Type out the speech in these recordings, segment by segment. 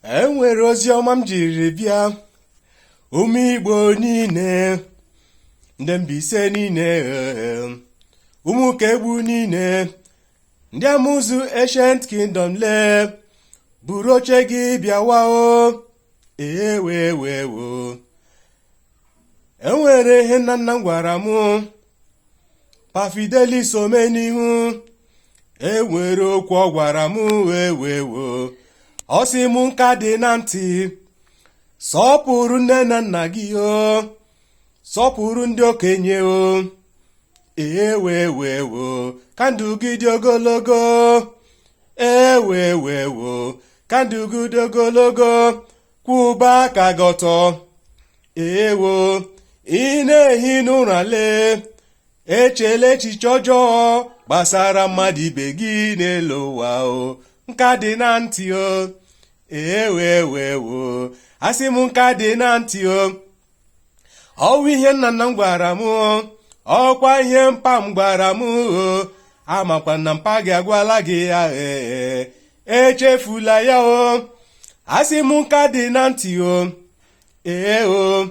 Enwere ozi ọma m jiri bịa, ụmụ Igbo niile, ndị Mbaise niile, ụmụ Kegbu niile, ndị Amụzụ Ancient Kingdom, lee, buru oche gị bịawa o. Ewewewo, enwere ihe nna nna m gwara m, Pa Fidelis Omenihu. Enwere okwu ọ gwara m. Ewewo, ọ sị m, nka dị na ntị, sọpụrụ nne na nna gị o, sọpụrụ ndị okenye o. Ewewewo, ka ndụ gị dị ogologo. Ewewewo, ka ndụ gị dị ogologo, kwụba aka gị ọtọ. Ewo, ị na-ehi n'ụra, lee, echela echiche ọjọọ gbasara mmadụ ibe gị n'elu ụwa o. Nka dị na ntị o. Ewewewo, asị m, nka dị na ntị o. Ọwụ ihe nna nna m gwara m, ọkwa ihe mpa m gwara m o. Amakwa na mpa gị agwala gị ya. Ee, echefula ya o. Asị m, nka dị na ntị o. Ee o,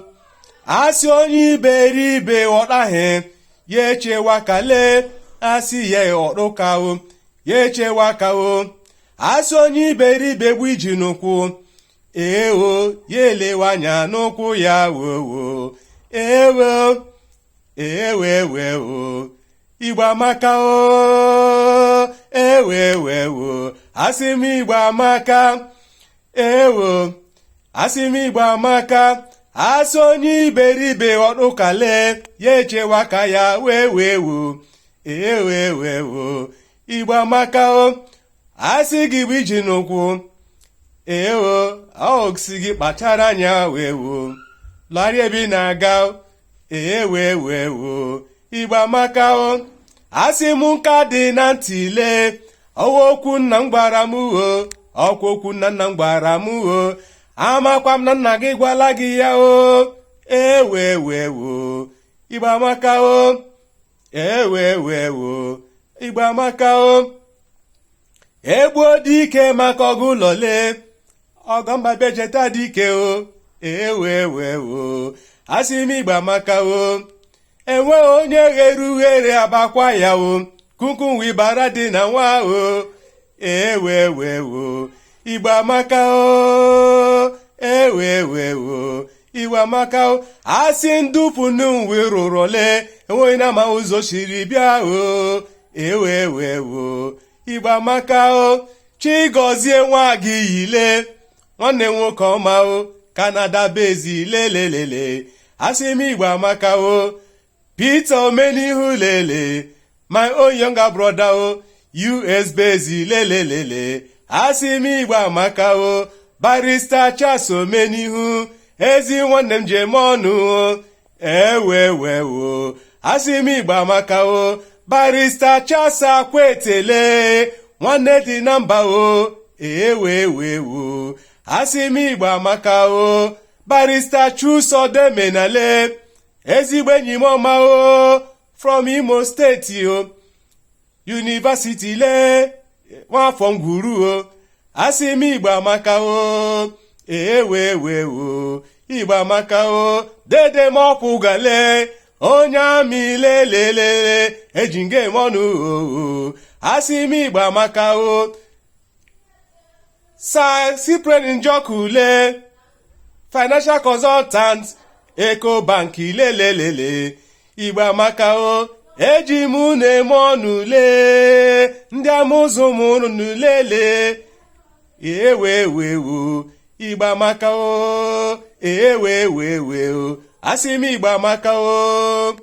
asị onye iberibe ọdaghị ya echewa kalee, asị ya ọdụka o, ya echewa ka o. Asị onye iberibe gbu iji n'ụkwụ, ewo, ya elewe anya n'ụkwụ ya. Wowo, ewo, ewewewo, Igbo amaka o. Ewewewo, asị m, Igbo amaka. Ewo, asị m, Igbo amaka. Asị onye iberibe ọdụkale, ya echewa ka ya wee wee wo. Ewewewo, Igbo amaka o. Asị gị bụ iji n'ụkwụ, ewo, ọ sị gị kpachara anya wee wo, larịa ebe ị na-aga. Ewewewo, Igbo amaka o. Asị m, nka dị na ntị, lee, ọwa okwu nna m gwara m o, ọkwa okwu nna nna m gwara m o. Amakwa m na nna gị gwala gị ya o. Ewewewo, Igbo amaka o. Ewewewo, Igbo amaka o. Egbuo dike maka ọgụ ụlọ, lee, ọgọmba bịa dike o. Ewewewo, asị m, Igbo amaka o. Enweghị onye ghere ughere abakwa ya o. Kunkun wibara dị na nwa o. Ewewewo, Igbo amaka o. Ewewewo, Igbo amaka o. Asị ndupụ nwe rụrụ ole, enweghị na ama ụzọ siri bịa o. Ewewewo, Igbo amaka o. Chigozie nwa gị yile, nwanne nwoke ọma o, Canada bezi, lelelele. Asị m, Igbo amaka o. Peter Omenihu, lele, my own younger brother o, US bezi, lelelele. Asị m, Igbo amaka o. Barrister Charles Omenihu, ezi nwanne m, ji eme ọnụ o. Ewewewo, asị m, Igbo amaka o. Barrister Charles Akwetele, nwanne dị na mba o. Ewewewo, asị m, Igbo amaka o. Barrister Chusodemenale, ezigbo enyi m ọma o, from Imo State o, University, lee, nwafọ ngwuru o. Asị m, Igbo amaka o. Ewewewo, Igbo amaka o. Dede m ọkwụ gale, onye amị, lelelele, eji nga eme ọnụ o. Asị m, Igbo amaka o. Sir Cyprian Njoku, lee, financial consultant, Ecobank, lelelele. Igbo amaka o. Eji m na-eme ọnụ, lee, ndị amụzụ mụrụ lele. Ewewewo, Igbo amaka o. Ewewewe o, asị m, Igbo amaka o.